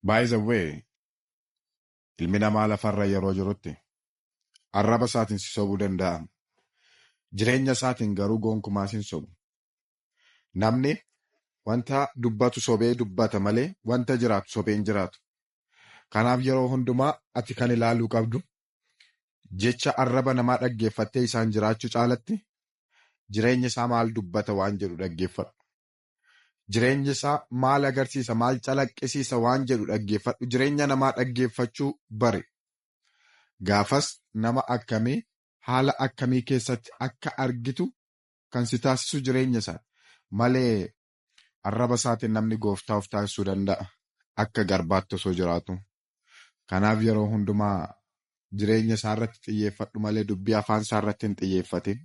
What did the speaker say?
By the way, ilmi namaa lafarra yeroo jirutti arraba isaatiin si sobuu danda'a. Jireenya isaatiin garuu gonkumaa si hin sobu. Namni wanta dubbatu sobee dubbata malee wanta jiraatu sobee hin jiraatu. Kanaaf yeroo hundumaa ati kan ilaaluu qabdu jecha arraba namaa dhaggeeffattee isaan jiraachuu caalatti jireenya isaa maal dubbata waan jedhu dhaggeeffadhu. Jireenyi isaa maal agarsiisa, maal calaqqisiisa waan jedhu dhaggeeffadhu. Jireenya namaa dhaggeeffachuu bari. Gaafas nama akkamii haala akkamii keessatti akka argitu kan si taasisu jireenya isaa malee arraba isaatiin namni gooftaa of taasisuu danda'a akka garbaatti osoo jiraatu. Kanaaf yeroo hundumaa jireenya isaa irratti xiyyeeffadhu malee dubbii afaan isaa irratti hin xiyyeeffatin.